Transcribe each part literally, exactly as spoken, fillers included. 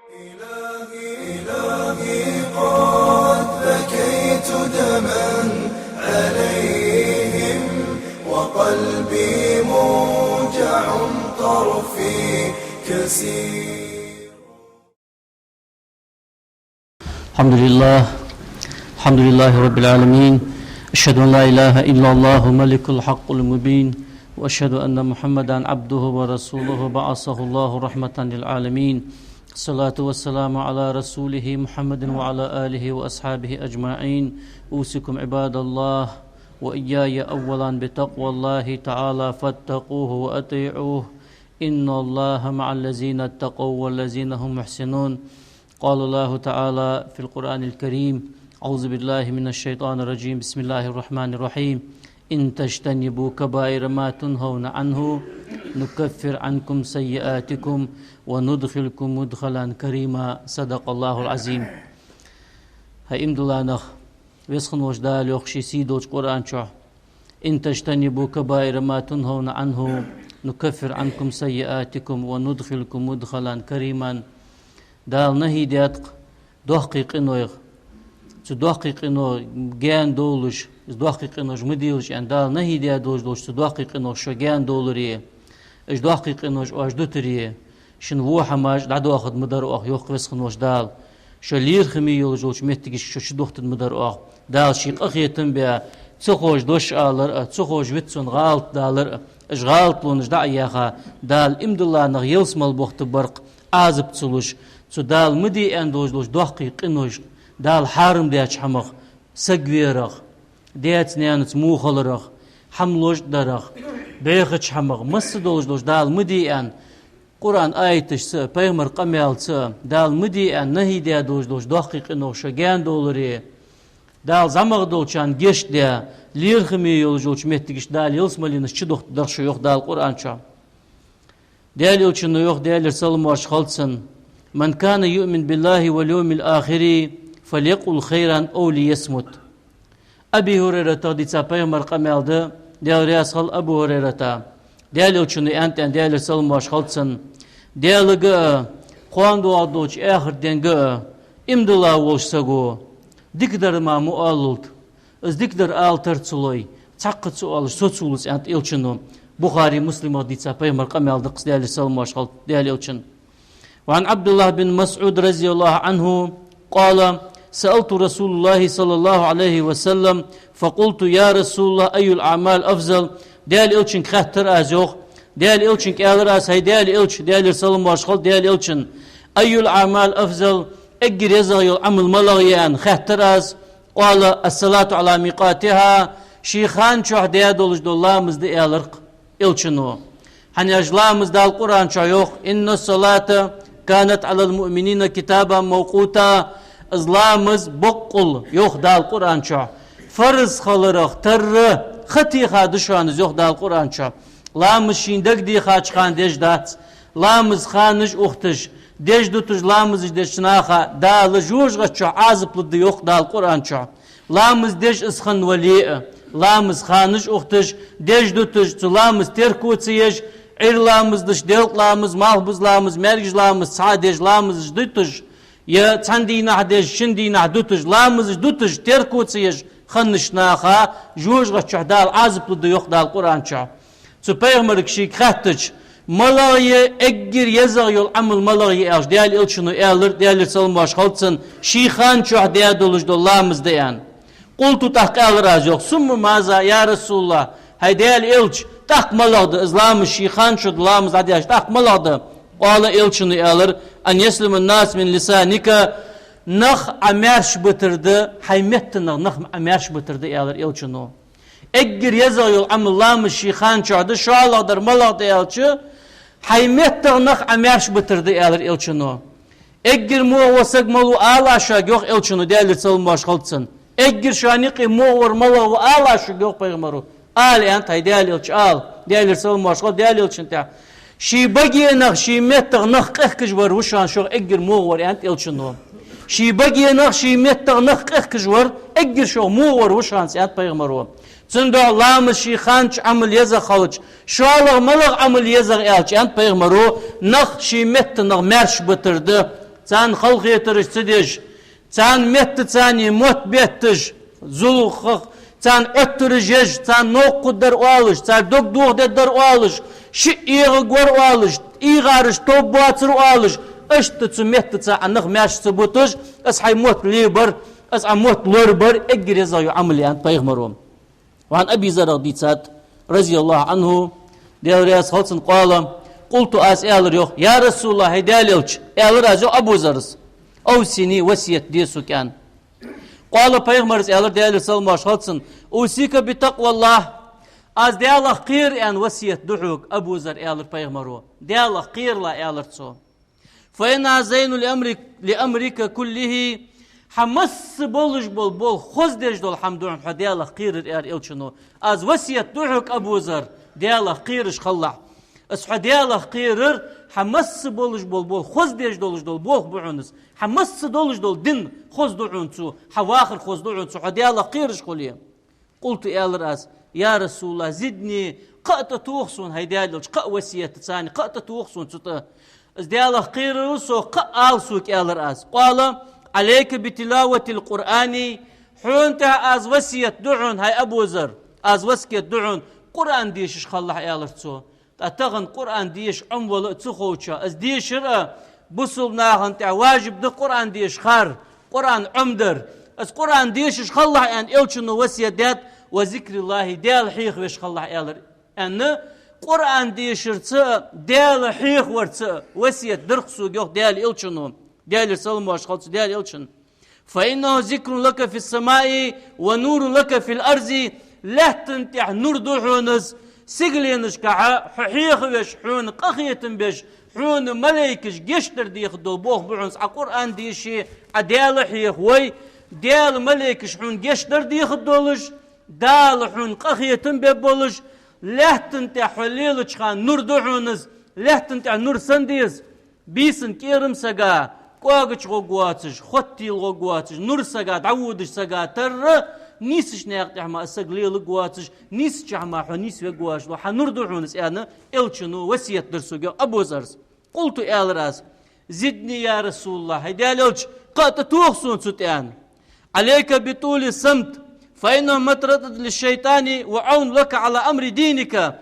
إلهي، إلهي، قد بكيت دما عليهم، وقلبي موجع، طرفي كسير. الحمد لله. الحمد لله رب العالمين. أشهد أن لا إله إلا الله ملك الحق المبين، وأشهد أن محمدا عبده ورسوله بعثه الله رحمة للعالمين. الصلاة والسلام على رسوله محمد وعلى آله وأصحابه أجمعين. أوصيكم عباد الله وإياي أولا بتقوى الله تعالى فاتقوه وأطيعوه. إن الله مع الذين اتقوا والذين هم محسنون. قال الله تعالى في القرآن الكريم: أعوذ بالله من الشيطان الرجيم. بسم الله الرحمن الرحيم. إن تجتنبوا كبائر ما تنهون عنه نكفر عنكم سيئاتكم وندخلكم مدخلا كريما. صدق الله العظيم. ХӀай иман дилла нах, Веза хинна волча Дала йоах ший сий долча Къуръан чу: إن تجتنبوا كبائر ما تنهون عنه نكفر عنكم سيئاتكم وندخلكم مدخلا كريما. Дала нахьи даьд-кх доккхий къинойх, цу доккхий къинойх гаьна довлаш, из доккхий къинош ма делаш аьнна, Дала нахьи даь долаш долча цу доккхий къинойх шо гаьна довларе, уж доккхий къинош оаш дутаре, шун во хӀамаш дӀадоахаргда ма дар оаха, йоах Веза хинна волча Дала. Шо лерхӀаме йолаш йолча моттигашка шо чудухийтаргда ма дар оаха. Дала ший къахетам баь, ца ховш дош алар а, ца ховш вицвенна гӀалат далар а, уж гӀалатлонаш дӀа а яьха, Дала иман дилла нах ялсмале бохийтаргбар-кх, Ӏазап ца луш, цу Дала ма де аьнна долаш долча доккхий къинойх, Дала хьарам даьча хӀамах, саг верах, даьца-наьнаца во хиларах, хӀама лочкъадарах, бӀехача хӀамах, масса долаш долча Дала ма де аьнна Къуръан аяташца а, пайхамара къамаьлаца а, Дала ма де аьнна нахьи даь долаш долча доккхий къинойх шо гаьна довларе, Дала зӀамагӀа долчарна гешт даь, лерхӀаме йолаш йолча моттигашка Дала ялсмаленаш чудухийтаргда-кх шо, йоах Дала Къуръан чу. Даьла Элчано йоах, Даьлера салам-моаршал хилда цунна: من كان يؤمن بالله واليوم الآخر فليقل خيرا أو ليصمت. Аби ХӀурайратах дийца пайхамара къамаьл да, Даьла раьза хилва Абу ХӀурайрата. Даьла Элчано аьннад, Даьлера салам-моаршал хилда цунна: Даьлага а, кхоана доагӀаргдолча аьхар денга а иман дилла волча саго дикадар мара ма оалалда, из дикадар ала тара ца лой, цхьаккха ца оалаш соцалва из, аьннад Элчано. Бухари, Муслимах дийца пайхамара къамаьл да-кх из, Даьлера салам-моаршал хилда Даьла Элчанна. وعن عبد الله بن مسعود رضي الله عنه قال: سألت رسول الله صلى الله عليه وسلم فقلت: يا رسول الله، أي الأعمال أفضل؟ Даьла Элчанга хаьттар аз, йоах. Даьла Элчанга аьлар аз: хӀай Даьла Элча, Даьлера салам-моаршал хилда Даьла Элчанна, أي الأعمال أفضل, эггара езагӀа йола Ӏамал малагӀа я аьнна хаьттар аз. قال: الصلاة على ميقاتها, ший хана чухь даь долаш дола ламаз да, аьлар-кх Элчано. ХӀана аьлча ламаз Дала Къуръан чу йоах: إن الصلاة كانت على المؤمنين كتابا موقوتا. Из ламаз боккъал, йоах Дала Къуръан чу, фарз хиларах тара ха теха да шоана из, йоах Дала Къуръан чу. Ламаз шийна дагадехача хана деш дац. Ламаза ханаш ухийташ, деш дуташ ламазаш деча наха Дала жожагӀата чу Ӏазап лургда, йоах Дала Къуръан чу. Ламаз деш из хинна вале а, ламаза ханаш ухийташ, деш дуташ, цу ламаза терко ца еш, Ӏуйра ламаз деш, делкъа ламаз, малхбуза ламаз, маьркӀажа ламаз, цхьа деш ламазаш дуташ, е цхьан дийнахьа деш, шин дийнахьа дуташ, ламазаш дуташ, терко ца еш хиннача наха жожагӀата чу Дала Ӏазап лургда, йоах Дала Къуръан чу. Цу пайхамарга шийга хаьттача, малагӀа я эггара езагӀа йола Ӏамал, малагӀа я аьлча, Даьла Элчано аьлар, Даьлера салам-моаршал хилда цунна, ший хана чухь даь долаш дола ламаз да аьнна. قلت, тӀаккха аьлар аз, йоах: ثم ماذا يا رسول الله, хӀай Даьла Элча, тӀаккха малагӀа да из ламаз, ший хана чу ламаз дӀадаьлча, тӀаккха малагӀа да? قال, Элчано аьлар: أن يسلم الناس من لسانك, нах Ӏа маьрша битар да, хьай меттанах нах Ӏа маьрша битар да, аьлар Элчано. Эггара езагӀа йола Ӏамал ламаз ший хана чухь да, шоллагӀдар малагӀа да аьлча, хьай меттах нах Ӏа маьрша битар да, аьлар Элчано. Эггара могӀа вола саг малув ала шуга, йоах Элчано, Даьлера салам-моаршал хилда цунна. Эггара шоана юкъе могӀа вар малагӀа ва ала шуга, йоах пайхамаро. Ала, аьннад, хӀай Даьла Элча, ала, Даьлера салам-моаршал хилда Даьла Элчанна тӀа. Ший багенах, ший меттах нах къехкаш вар ва шоана шох эггара могӀа вар, аьннад Элчано. Ший багенах, ший меттах нах къехкаш вар эггара шох могӀа вар ва шоана, аьннад пайхамаро. Цудухьа ламаз ший хана чу Ӏамал езагӀа хилча, шоллагӀа малагӀа Ӏамал езагӀа аьлча, аьннад пайхамаро, нах ший меттанах маьрша битар да. Царна халахетараш ца деш, царна меттаца мотт бетташ, зулхах, царна Ӏоттараш еш, царна новкъа хургдар оалаш, цар дог дохадергдар оалаш, шиъ эгӀаргвар оалаш, эгӀараш тоба боацар оалаш, иштта цу меттаца Ӏа нах маьрша ца буташ, из хьай мотт лебар, из Ӏа мотт лорабар эггара езагӀа йола Ӏамал я, аьннад пайхамаро. وعن أبي ذر дийцад, رضي الله عنه, Даьла раьза хилва цунна, قال: قلت, аз аьлар йоах: يا رسول الله, хӀай Даьла элча, аьлар аз йоах Абу Зарра, أوصني, васкет де сога, аьнна. قال, пайхамара аьлар, Даьлера салам-моаршал хилда цунна: أوصيك بتقوى الله, аз Даьлах кхер, аьнна, васкет ду хьога, Абу Зар, аьлар пайхамаро. Даьлах кхералахь, аьлар цо. فإنها زين لأمرك، لأمرك كله. Хьа масса болаш бола болх хоздеш дола хӀама да хьона хьо Даьлах кхерар, аьлар элчано. Аз васкет ду хьога, Абу Зар, Даьлах кхераш хилалахь. Из хьо Даьлах кхерар, хьа масса болаш бола болх хоздеш долаш дола болх ба хьона из. Хьа масса долаш дола дин хозду хьона цо, хьа вахар хозду хьона цо, хьо Даьлах кхераш хуле. قلت, аьлар аз: يا رسول الله, زدني, кхы а тӀатоха сона, хӀай Даьла элча, кхы а васкет, царна кхы а тӀатоха сона цу тӀа. Из Даьлах кхерар сох, кхы а ала сога, аьлар аз. قال: عليك بتلاوة القرآن, хьона тӀа аз васкет ду хьона, хӀай Абу Зар, аз васкет ду хьона, Къуръан дешаш хилалахь, аьлар цо. ТӀа тахан Къуръан деша Ӏомавала а ца ховча, из дешар а бусалба нахана тӀа важиб да Къуръан деша хар, Къуръан Ӏомадар. Из Къуръан дешаш хилалахь, аьнна, элчано васкет даьд, وذكر الله, Даьла хьехавеш хилалахь, аьлар, аьнна, Къуръан дешарца а, Даьла хьехаварца а васкет дар-кх сога, йоах Даьла элчано, Даьлера салам-моаршал хилда цунна, Даьла элчан. فإنه ذكر لك في السماء ونور لك في الأرض. Лаьттан тӀа нур да хьона из, сигаленашка хьо хьехавеш, хьона къахетам беш, хьона малейкаш гешт дар дехаргдола болх ба хьона из, Ӏа Къуръан деше, Ӏа Даьла хьехаве, Даьла малейкаш хьона гешт дар дехаргдолаш, Дала хьона къахетам бергболаш, лаьттан тӀа хьо лелача хана нур да хьона из, лаьттан тӀа нур санна да из. Бийсан кӀерам сага, кӀоагача гӀоргвоацаш, хоттийла гӀоргвоацаш, нур сага, дӀаводаш сага тарра, нийсача наькъа тӀа мара из саг леларгвоацаш, нийсача мара хьо нийсвергвоацаш, хьа нур да хьона из, аьнна, элчано васкет дар сога, йоах Абу Зарра. قلت, аьлар аз: زدني يا رسول الله, хӀай Даьла элча, кхы а тӀатоха сона цу тӀа, аьнна. عليك بطول الصمت، فإنه مطردة للشيطان وعون لك على أمر دينك.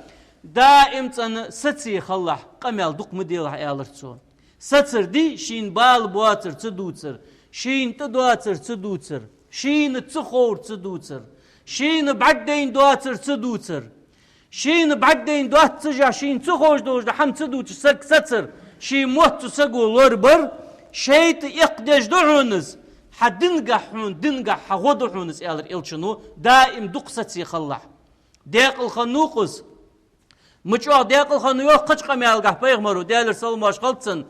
Даим цӀена саций хилалахь, къамаьл дукха ма делахь, аьлар цо. Сацар дий, шийна бала боацар ца дувцар, шийна тӀадоацар ца дувцар, шийна ца ховр ца дувцар, шийна бӀаргадайна доацар ца дувцар. Шийна бӀаргадайна доаццаш а, шийна ца ховш долаш дола хӀама ца дувцаш саг сацар, ший мотт цу саго лорабар, шайтӀа эккхадеш да хьона из, хьа дингахьа хьона, дингахьа хьа гӀо да хьона из, аьлар элчано, даим дукха саций хилалахь. Даькъала хиннав-кх из. Ма чӀоагӀа даькъала хиннав, йоах, кхыча къамаьлагахь пайхамаро, Даьлера салам-моаршал хилда цунна.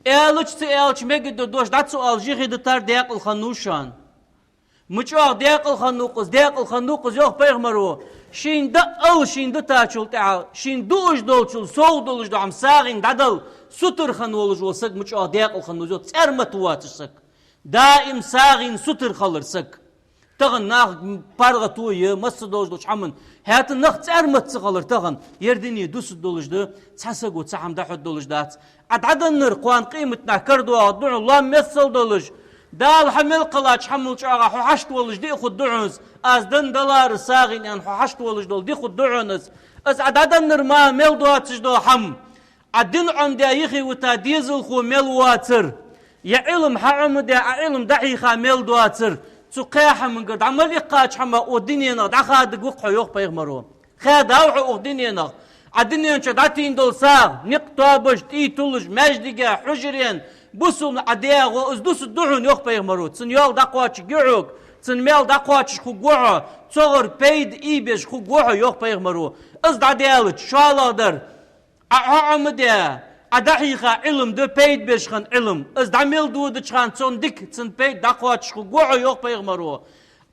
Аьлча, ца аьлча, мегаргда дош дӀа ца оалаш, юхедитар даькъала хиннав шоана. Ма чӀоагӀа даькъала хиннав-кх из, даькъала хиннав-кх из, йоах пайхамаро. Шийна дӀаала, шийна дитачул тӀехьагӀа, шийна дуаш долчул совгӀа долаш дола хӀама сагӀийна дӀадала сутара хинна волаш вола саг ма чӀоагӀа даькъала хиннав, йоах, цӀармата воацаш саг. Даим сагӀийна сутара хилар саг. Тахан нах паргӀато я, масса долаш долча хӀаман. ХӀаьта нах цӀармата ца хилар тахан. Ер дуне дусаргдолаш да, цхьа саго цхьа хӀама дӀахьоргдолаш дац. Ӏа дӀаденнар кхоана къематдийнахьа карадоагӀаргда хьона, лоам миссел долаш. Дала хьа мел кхеллача хӀамал чӀоагӀа хьо хьашт волаш диъ хургда хьона из. Аз денна далара сагӀийна аьнна хьо хьашт волаш дола диъ хургда хьона из. Из Ӏа дӀаденнар мара мел доацаш дола хӀама. Ӏа дин Ӏомадаь юхе вита дезалхо мел воацар. Е Ӏилма хьа Ӏомадаь, Ӏа Ӏилма дӀахьийха мел доацар. Цу кхаь хӀамангара дӀа мел иккхача хӀамах укх дуненах дӀахадаргва-кх хьо, йоах пайхамаро. Хаьдав хьо укх дуненах. Ӏа дунен чу дӀатийна дола сагӀа, никъ тоабаш, тӀий туллаш, маьждиге, хьужаре, бусалба Ӏа даь гӀо, из дусаргда хьона, йоах пайхамаро. Цун йоал дӀакхоачаргья хьога, цун маьл дӀакхоачаш хургва хьо, цогӀара пайда ийбеш хургва хьо, йоах пайхамаро. Из дӀадаьлча, шоллагӀдар, Ӏа хьо Ӏомадаь, Ӏа дӀахьийха Ӏилма да, пайда беш хинна Ӏилма. Из дӀа мел додача хана цунна дика, цунна пайда дӀакхоачаш хургва хьо, йоах пайхамаро.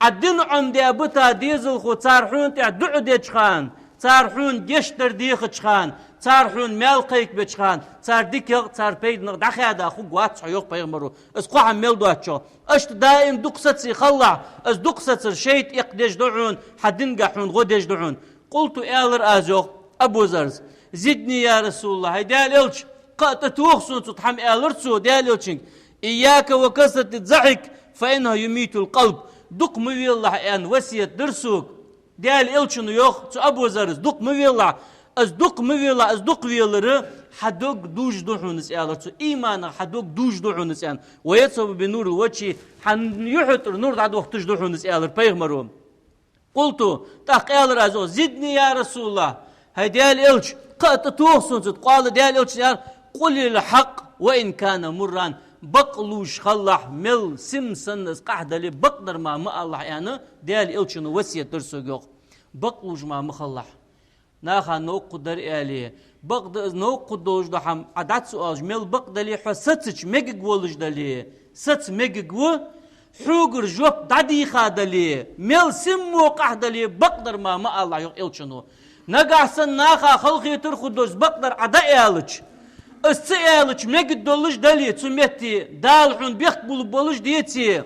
Ӏа дин Ӏомадаь бита дезалхо цар хьона тӀа дуӀа деча хана, цар хьона гешт дар дехача хана, цар хьона маьл кхайкабеча хана, цар диках, цар пайданах дӀахаьда хургвац хьо, йоах пайхамаро. Из кхо хӀама мел доацачох. Иштта даим дукха саций хилалахь, из дукха сацар шайтӀа эккхадеш да хьона, хьа дингахьа хьона гӀо деш да хьона. قلت, аьлар аз, йоах Абу Зарра: زدني يا رسول الله, хӀай Даьла элча, кхы а тӀатоха сона цу тӀа хӀама, аьлар цо Даьла элчанга. إياك وكثرة الضحك فإنه يميت القلب. Дукха ма велахь аьнна васкет дир сога. Даьла Элчано йоах цу Абу Зарра, дукха ма велахь. Из дукха ма велахь, из дукха велар хьа дог дужаш ду хьона из, аьлар цо. Иманах хьа дог дужаш ду хьона из аьнна. ويذهب بنور وجهه, хьа юхьа тӀара нур дӀадохийташ ду хьона из, аьлар пайхамаро. قلت, тӀаккха аьлар аз йоах: زدني يا رسول الله, хӀай Даьла Элча, кхы а тӀатоха сона цу тӀа. قال, Даьла Элчано аьлар: قل الحق وإن كان مرا. Бакълувш хилалахь, мел сим санна из къахьа дале, бакъдар мара ма алалахь аьнна, Даьла Элчано васкет дир сога йоах. Бакълувш мара ма хилалахь. Наха новкъа дар аьле, бакъда из новкъа долаш дола хӀама Ӏа дӀа ца оалаш, мел бакъ дале, хьо сацача мегаргволаш дале, саца мегаргва, хьогара жоп дӀадийха дале, мел сим мо къахьа дале, бакъдар мара ма алалахь йоах Элчано. Нагахь санна наха халахетар хургдолаш, из бакъдар Ӏа дӀааьлча, из ца аьлча мегаргдолаш дале, цу метте Дала хьона бехк билларгболаш деце,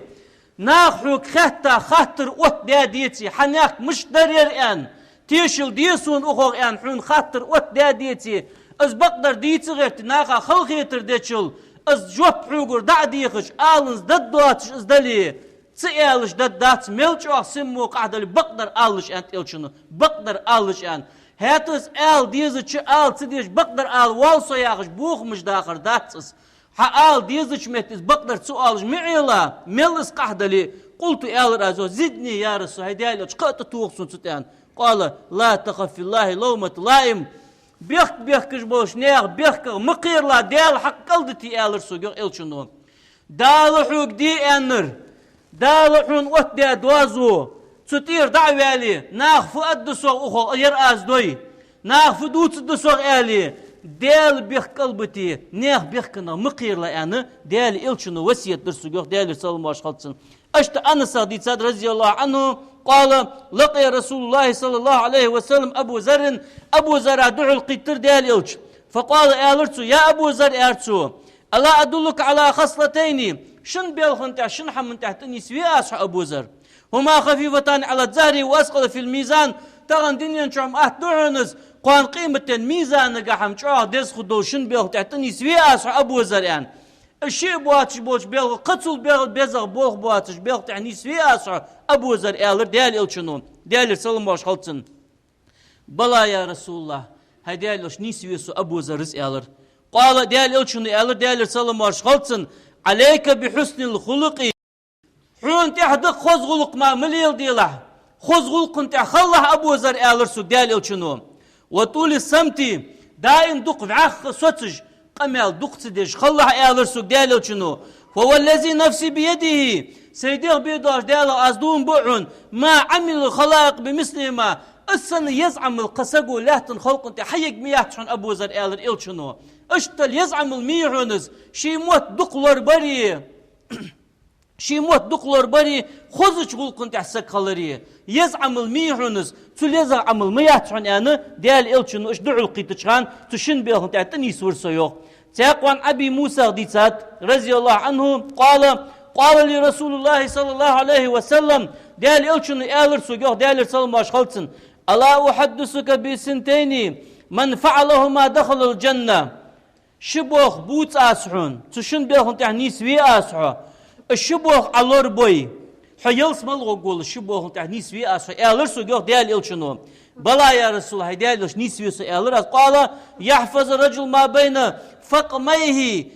наха хьога хаьтта хаттар оттадаь деце, хьа мехка мишта дар ер аьнна, тешал де сона укхох аьнна, хьона хаттар оттадаь деце, из бакъдар дийца гӀерта, наха халахетар дечул, из жоп хьогара дӀа а дехаш, аланза даргдоацаш из дале, ца аьлча даргдац, мел чӀоагӀа сим мо къахьа дале, бакъдар алалаш аьннад Элчано, бакъдар алалаш аьнна. ХӀаьта из ала дезача ала ца дезаш, бакъдар ала воал со яхаш, бохамаш дахар дац из. Хьа ала дезача метте из бакъдар ца оалаш ма Ӏела, мел из къахьа дале. قلت, аьлар аз йоах: زدني يا رسول, хӀай Даьла Элча, кхы а тӀатоха сона цу тӀа аьнна. قال: لا تخف في الله لومة لائم. Бехк бехкаш болча наьха бехках ма кхералахь, Даьла хьакъ кӀалдите, аьлар сога йоах Элчано. Дала хьога де аьннар, Дала хьона оттадаь доазув, цу тӀера дӀа а ваьле, наха фу аргда сох укхох, ер аз дой, наха фу дувцаргда сох аьле, Даьла бехк кӀалбите, наьха бехках ма кхералахь аьнна, Даьла Элчано васкет дир сога йоах, Даьлера салам-моаршал хилда цунна. Иштта Анаса дийцад, رضي الله عنه, قال: لقي رسول الله صلى الله عليه وسلم أبا ذر, Абу Зарра духьал кхийттар Даьла Элча. فقال, аьлар цо: يا أبا ذر, аьлар цо, ألا أدلك على خصلتين, шин белхана тӀа, шин хӀаман тӀа тӀанийсве аз хьо, Абу Зар? هما خفيفتان على الظهر وأثقلان في الميزان. Тахан дунен чу хӀама атта да хьона из, кхоана къематдийнахьа мизанагахьа хӀама чӀоагӀа деза хургдолаш шин белха тӀа тӀанийсве аз хьо, Абу Зар, аьнна. Шиъ боацаш болча белха, кхы цул бе-, безагӀа болх боацаш белха тӀа нийсве аз хьо, Абу Зар, аьлар Даьла Элчано, Даьлера салам-моаршал хилда цунна. بلى يا رسول الله, хӀай Даьла Элча, нийсве со Абу Заррас, аьлар. قال, Даьла Элчано аьлар, Даьлера салам-моаршал хилда цунна: عليك بحسن الخلق. Хьона тӀехьа да-кх хоза гӀулакх мара ма леладелахь. Хоза гӀулакха тӀа хилалахь, Абу Зар, аьлар сога Даьла Элчано. وطول الصمت, даим дукха вӀаьхха соцаш, къамаьл дукха ца деш хилалахь, аьлар сога Даьла Элчано. فوالذي نفسي بيده, сай дегӀ бе долча Даьлах аз дув буъ хьона, ما عملت الخلائق بمثلهما, из санна еза Ӏамал кхы саго лаьттан халкъа тӀа хьаергья ма яц хьона, Абу Зар, аьлар Элчано. Иштта еза Ӏамал ма йий хьона из, ший мотт дукха лорабари, ший мотт дукха лорабари, хозача гӀулакха тӀа саг хилари, еза Ӏамал ма йий хьона из, цул езагӀа Ӏамал ма яц хьона, аьнна, Даьла Элчано иштта духьал кхийттача хана цу шин белха тӀа тӀанийсвир со, йоах. Цхьаькха ван Аби Мусах дийцад, رضي الله عنه, قال: قال لي رسول الله صلى الله عليه وسلم, Даьла Элчано аьлар сога, йоах, Даьлера салам-моаршал хилда цунна: ألا أحدثك بثنتين من فعلهما دخل الجنة. Ши болх бувц аз хьона, цу шин белха тӀа нийсве аз хьо. Ши болх Ӏа лорабой, хьо ялсмала гӀоргволаш ши белха тӀа нийсве аз хьо, аьлар сога, йоах, Даьла Элчано. بلى يا رسول الله, хӀай Даьла Элча, нийсве со, аьлар аз. قال: يحفظ الرجل ما بين فخذيه,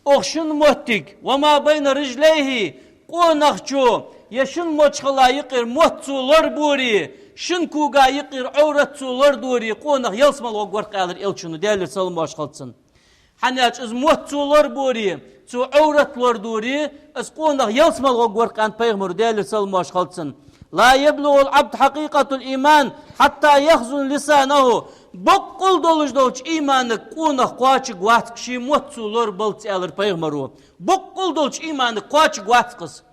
укх шин моттиге, وما بين رجليه, къонахчо е шин мочхала юкъера мотт цо лораборе, шин кога юкъера Ӏоврат цо лорадоре, къонах ялсмала гӀоргвар-кх, аьлар Элчано, Даьлера салам-моаршал хилда цунна. ХӀана аьлча из мотт цо лораборе, цо Ӏоврат лорадоре, из къонах ялсмала гӀоргвар-кх, аьннад пайхамаро, Даьлера салам-моаршал хилда цунна. لا يبلغ العبد حقيقة الإيمان حتى يخزن لسانه. Боккъал долаш долча иманага къонах кхоачаргвац-кх ший мотт цо лорабалца, аьлар пайхамаро. Боккъал долча иманага кхоачаргвац-кх из.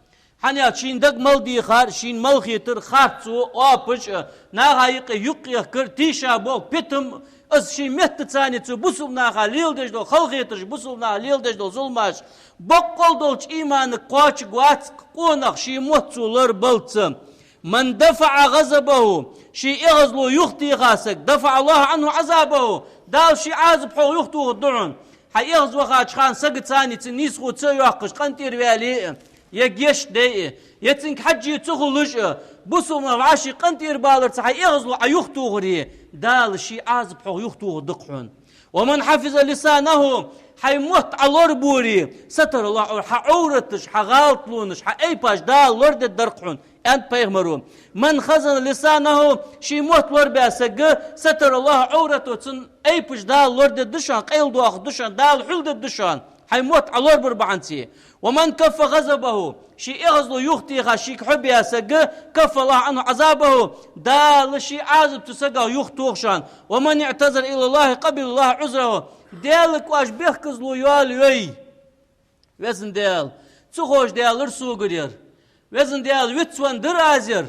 ХӀана аьлча шийна дага мел дехар, шийна мел хетар, харцо, оапаш, наха юкъе юкъ-ехкар, тийшаболх, питам, из ший меттаца цу бусалба наха леладеш дола халахетараш, бусалба наха леладеш дола зуламаш, боккъал долча иманага кхоачаргвац-кх къонах ший мотт цо лорабалца. من دفع غضبه, ший эгӀазло юхатеха саг, دفع الله عنه عذابه, Дала ший Ӏазап хьох юхатохаргда хьона. Хьай эгӀазвахача хана сагаца цхьана цун нийсхо ца йоаккхаш, къинтӀера ваьле а, е гешт де а, е цунга хьежжа ца хулаш а, бусалба нах вӀаший къинтӀера баларца хьай эгӀазло Ӏа юхатохаре, Дала ший Ӏазап хьох юхатохаргда-кх хьона. «ومن حفظ لسانه», хьай мотт Ӏа лораборе, «ستر الله عورته», хьа Ӏовраташ, хьа гӀалатлонаш, хьа айпаш Дала лорадергда-кх хьона, аьннад пайхамаро. «من خزن لسانه», ший мотт лорабаь саг, «ستر الله عورته», цун айпаш Дала лорадергда шоана, къайладоахаргда шоана, Дала хьулдергда шоана, хьай мотт Ӏа лорабар бахьанца. «ومن كف غضبه», ший эгӀазло юхатеха шийга хьо баь саг, «كف الله عنه عذابه», Дала ший Ӏазап цу сагах юхатох шоана. «ومن اعتذر إلى الله قبل الله عذره», Даьлага оаш бехказло йоалайой. Везан Даьла, ца ховш даьлар согара ер. Везан Даьла, вицвенна дир аз ер.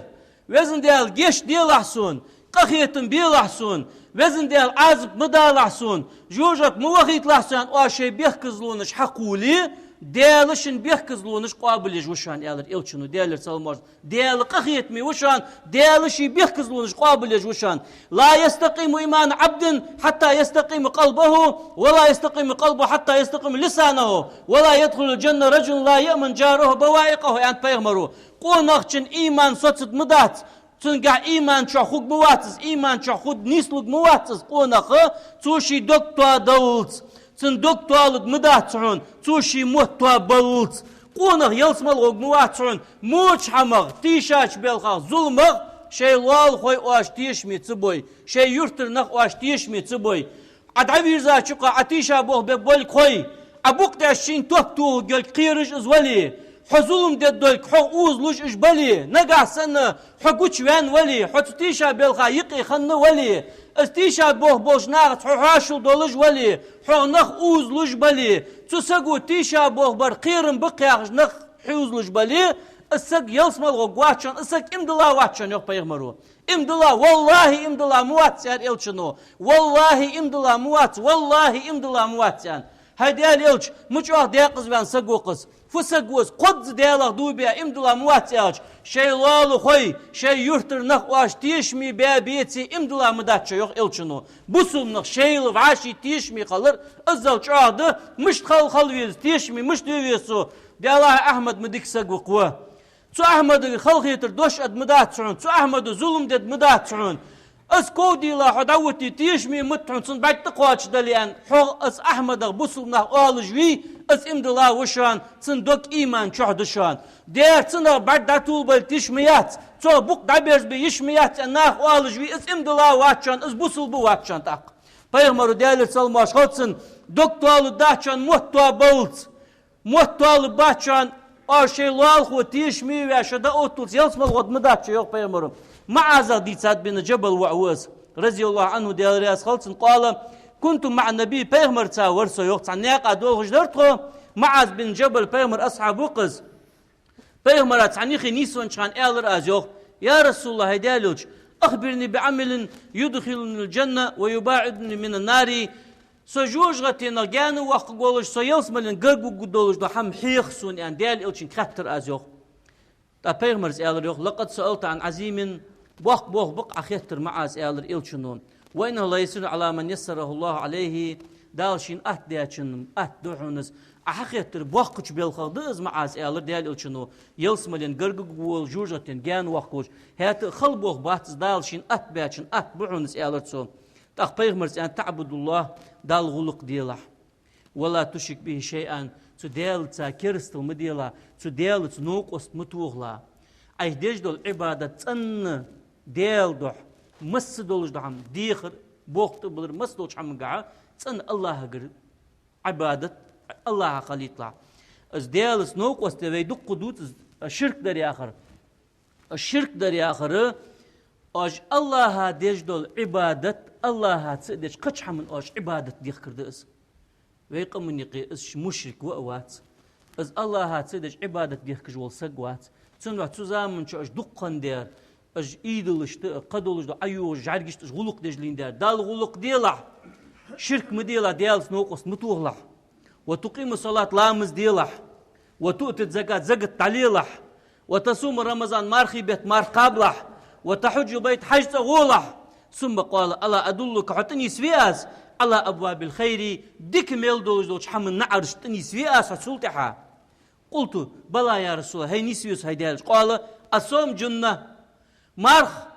Везан Даьла, гешт делахь сона, къахетам белахь сона. Везан Даьла, Ӏазап ма далахь сона, жожагӀате ма вахийталахь со, аьнна, оаш шоай бехказлонаш хьакхувле, Даьла шун бехказлонаш къоабалъеш ва шоана, аьлар Элчано, Даьлера салам-моаршал. Даьла къахетаме ва шоана, Даьла ший бехказлонаш къоабалъеш ва шоана. «لا يستقيم إيمان عبد حتى يستقيم قلبه، ولا يستقيم قلبه حتى يستقيم لسانه، ولا يدخل الجنة رجل لا يأمن جاره بوائقه», аьннад пайхамаро. Къонахчун иман соцаргма дац, цунгахь иман чу хургма вац из, иман чу хургнислургма вац из къонах, цо ший дог тоадаллалца, цун дог тоалургма дац хьона, цо ший мотт тоабаллалца. Къонах ялсмала гӀоргма вац хьона, моча хӀамах, тийшача балхах, зуламах шоай лоалахой оаш тешаме ца бой, шоай юртара нах оаш тешаме ца бой. Ӏа дӀавийрзача юкъа Ӏа тийшаболх бергболга хой, Ӏа букъ деш шийна топ тохаргйолга кхераш из вале, хьо зулам дергдолга хьох узалуш уж бале, нагахь санна хьо гучаваьнна вале, хьо цу тийшабелха юкъе хинна вале, из тийшаболх болча нахаца хьо хьоашал долаш вале, хьох нах узалуш бале, цу саго тийшаболх бар кхерам ба-кх яхаш нах хьузалуш бале, из саг ялсмала гӀоргвац шоана, из саг иман дилла вац шоана, йоах пайхамаро. Иман дилла, валлахӀи, иман дилла ма вац, аьлар Элчано. ВаллахӀи, иман дилла ма вац, валлахӀи, иман дилла ма вац, аьнна. ХӀай Даьла Элча, мича оаха даькъаза ваьнна саг ва-кх из? Фу саг ва из? Кхозза Даьлах дув биа иман дилла ма вац аьлча, шоай лоалахой, шоай юртара нах оаш тешаме баь беце, иман дилла ма дац шо, йоах Элчано. Бусалба нах шоайла вӀаший тешаме хилар иззал чӀоагӀа да, мишта хила, хила веза, тешаме мишта ве веза цо. Даьлахьа, Ахьмад ма дика саг ва-кх. Цу Ахьмадагара халахетар дош аргда ма дац хьона, цу Ахьмада зулам дергда ма дац хьона. Из ков дилла хьо дӀавитте, тешаме ма да хьона, цунна бӀарг тӀакхоачаш дале, аьнна, хьох из Ахьмадах бусалба нах оалаш вий, из иман дилла ва шоана, цун дог иман чу да шоана. Дера цунах бӀарг дӀатуллабалийта йиш ма яц, цох букъ дӀаберзабе йиш ма яц, аьнна, нах оалаш вий, из иман дилла вац шоана, из бусалба вац шоана тӀаккха. Пайхамаро, Даьлера салам-моаршал хилда цунна, дог тоалургдац шоана мотт тоабаллалца. Мотт тоалургбац шоана, оаш шоай лоалахо тешаме ваь, шо дӀаотталца ялсмала гӀоргма дац шо, йоах пайхамаро. МуӀазах дийцад, бин Джабал воӀ ва из, رضي الله عنه, Даьла раьза хилва цунна, قال: كنت مع النبي, пайхамарца вар со, йоах, цхьан наькъа долхаш дар тхо, МуӀаз бин Джабал, пайхамара асхьаб ва-кх из. Пайхамара цхьан юхе нийсвеннача хана аьлар аз, йоах: «يا رسول الله, хӀай Даьла Элча, أخبرني بعمل يدخلني الجنة ويباعدني من النار». Со жожагӀатенах гаьна воаккхаргволаш, со ялсмален гаргавугаргдолаш дола хӀама хьеха сона, аьнна, Даьла Элчанга хаьттар аз, йоах. ТӀаккха пайхамара аьлар, йоах: «لقد سألت عن عظيم», боккха болх ба-кх Ӏа хеттар, МуӀаз, аьлар Элчано. «وإنه ليسير على من يسره الله عليه», Дала шийна атта даьчунна атта да хьона из. Ӏа хьахеттар боккхача балхах да из, МуӀаз, аьлар Даьла Элчано, ялсмален гаргагургволаш, жожагӀатен гаьна воаккхаргволаш. ХӀаьта а хала болх бац из, Дала шийна атта баьчунна атта ба хьона из, аьлар цо. ТӀаккха пайхамара аьннад: «تعبد الله», Далла гӀулакх делахь. «ولا تشرك به شيئا», цу Даьлаца керастал ма делахь, цу Даьлаца новкъост ма тохалахь. Ӏайха деш дола Ӏибадат цӀенна Даьла духьа, масса долаш дола хӀама, дехар, болх тӀабиллар, масса долча хӀамангахьа цӀенна АллахӀагара Ӏибадат, АллахӀа хилийталахь. Из Даьлаца новкъост де вай дукха дувц, из ширк дар яхар. Ширк дар яхар, оаш АллахӀа деш дола Ӏибадат АллахӀа ца деш кхыча хӀаман оаш Ӏибадат дехкар да из. Вай къаман юкъе из мушрик ва а вац. Из АллахӀа ца деш Ӏибадат дехкаш вола саг вац. Цудухьа цу заман чу оаш дукха хиннадар, оаш идолашта а, кхыдолаш дола ӀайоагӀаш жӀаргашта оаш гӀулакх деш лийннадар. Далла гӀулакх делахь, ширк ма делахь, Даьлаца новкъост ма тохалахь. «وتقيم الصلاة», ламаз делахь. «وتؤتي الزكاة», закат дӀалелахь. «وتصوم رمضان», мархий бетта марха кхабалахь. «وتحج البيت», хьажцӀа гӀолахь. «ثم قال: ألا أدلك», хьо тӀанийсвий аз, على أبواب الخير, дика мел долаш долча хӀаман наӀараш тӀа нийсве аз хьо цул тӀехьа. قلت: بلى يا رسول الله, хӀай, нийсве со, хӀай Даьла элча. قال: الصوم جنة, марха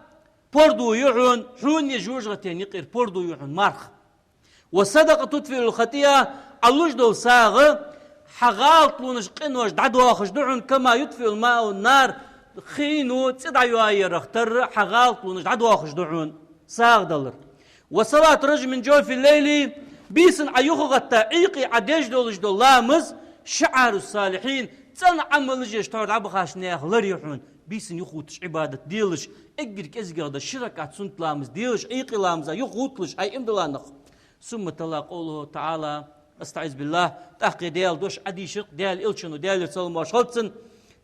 пордув я хьона, хьонеи жожагӀатеи юкъера пордув я хьона марха. والصدقة تطفئ الخطيئة, Ӏа луш дола сагӀа хьа гӀалатлонаш, къинош дӀадоахаш да хьона, كما يطفئ الماء النار, хино цӀи дӀайоаярах тарра хьа гӀалатлонаш дӀадоахаш да хьона сагӀа далар. وصلاة الرجل من جوف الليل, бийсан Ӏа юхагӀетта Ӏуйкъе Ӏа деш долаш дола ламаз, شعار الصالحين, цӀена Ӏамалаш еш тхьовра дӀабахача наьха лар я хьона, бийсан юхагӀутташ Ӏибадат делаш, эггара кӀезигагӀа да ши ракаӀат суннат ламаз делаш, Ӏуйкъе ламаза юхагӀутталаш, хӀай иман дола нах. ثم تلا قوله تعالى: أستعيذ بالله. ТӀаккха Даьла дош Ӏодийшар-кх Даьла элчано, Даьлера салам-моаршал хилда цунна: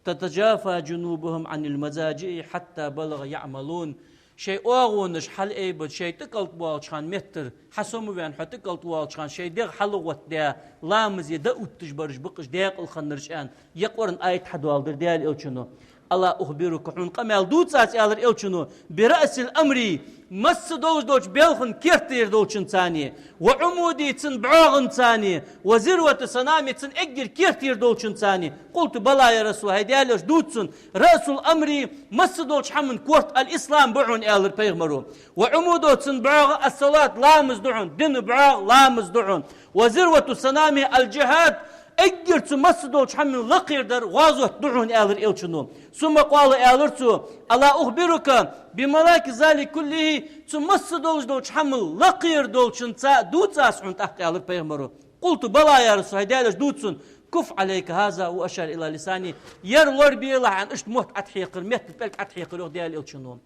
تتجافى جنوبهم عن المضاجع حتى بلغ يعملون. Шоай оагӀонаш хьалъайбаьд, шоай тӀакӀалд боалача хана меттара, хьасомаваьнна хьо тӀакӀалд воалача хана, шоай дегӀ хьалгӀоттадаь, ламазе дӀаотташ бараш ба-кх уж даькъала хиннараш, аьнна, е Къуръан аят хьадоаладир Даьла элчано. ألا أخبرك, хьона къамаьл дувцац, аьлар элчано, برأس الأمر, масса долаш долча балха кертера долчунцани, وعموده, цун бӀоагӀанцани, وذروة سنامه, цун эггара кертера долчунцани? قلت: بلى يا رسول الله, хӀай Даьла элча, дувца сона. رأس الأمر, масса долча хӀаман корта, الإسلام ба хьона, аьлар пайхамаро. وعموده, цун бӀоагӀа, الصلاة, ламаз да хьона, дина бӀоагӀа ламаз да хьона. وذروة سنامه الجهاد, эггара цу масса долча хӀаман лакхера дар гӀазот да хьона, аьлар элчано. ثم قال, аьлар цо: ألا أخبرك بملاك ذلك كله, цу масса долаш долча хӀаман лакхера долчунца дувцац хьона тӀаккха, аьлар пайхамаро. قلت: بلى يا رسول الله, хӀай Даьла элча, дувца сона. كف عليك هذا, وأشار إلى لسانه, ер лорабелахь, аьнна, иштта мотт Ӏотехкар, метта пӀелг Ӏотехкар, йоах Даьла элчано.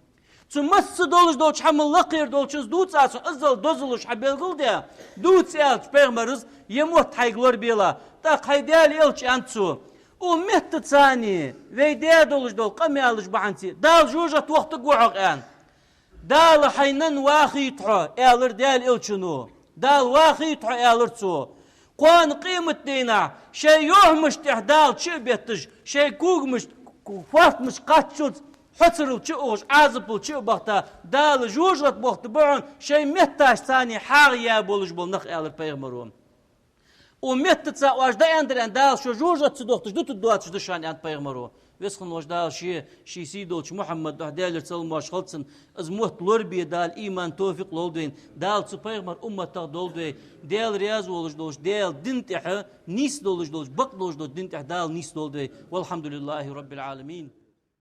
Цу масса долаш долча хӀаман лакхера долчунца дувцац хьона, иззал дозалуш хьабелгалдаь, дувца, аьлча пайхамара, ер мотт хьайга лорабелахь. ТӀаккха, хӀай Даьла элча, аьннад цо, укх меттацани, вай даь долаш дола къамаьлаш бахьанца Дала жожагӀате вохийтаргва хьо-кх, аьнна. Дала хьай нанна вахийта хьо, аьлар Даьла элчано. Дала вахийта хьо, аьлар цо. Кхоана къематдийнахьа шоай йохамашта тӀа Дала чу а бетташ, шоай когамашта, фоартамашта кхаччалца хьоцарал чу а ухаш, Ӏазапал чу а бахийта, Дала жожагӀате вохийтаргба хьона, шоай метташцани хьагӀ яь болаш бола нах, аьлар пайхамаро. Укх меттаца оаш дӀааьннадар, аьнна, Дала шо жожагӀате ца дохийташ дутаргдоацаш да шоана, аьннад пайхамаро. Веза хинна волча Дала ше, ший сий долча Мухьаммада духьа, Даьлера салам-моаршал хилда цунна, из мотт лорабе Дала иман, товфикъ лолда вайна. Дала цу пайхамара умматах долда вай. Даьла раьза волаш долча Даьла дина тӀа, нийса долаш долча, бакъ долаш долча дина тӀа Дала нийсдолда вай. والحمد لله رب العالمين.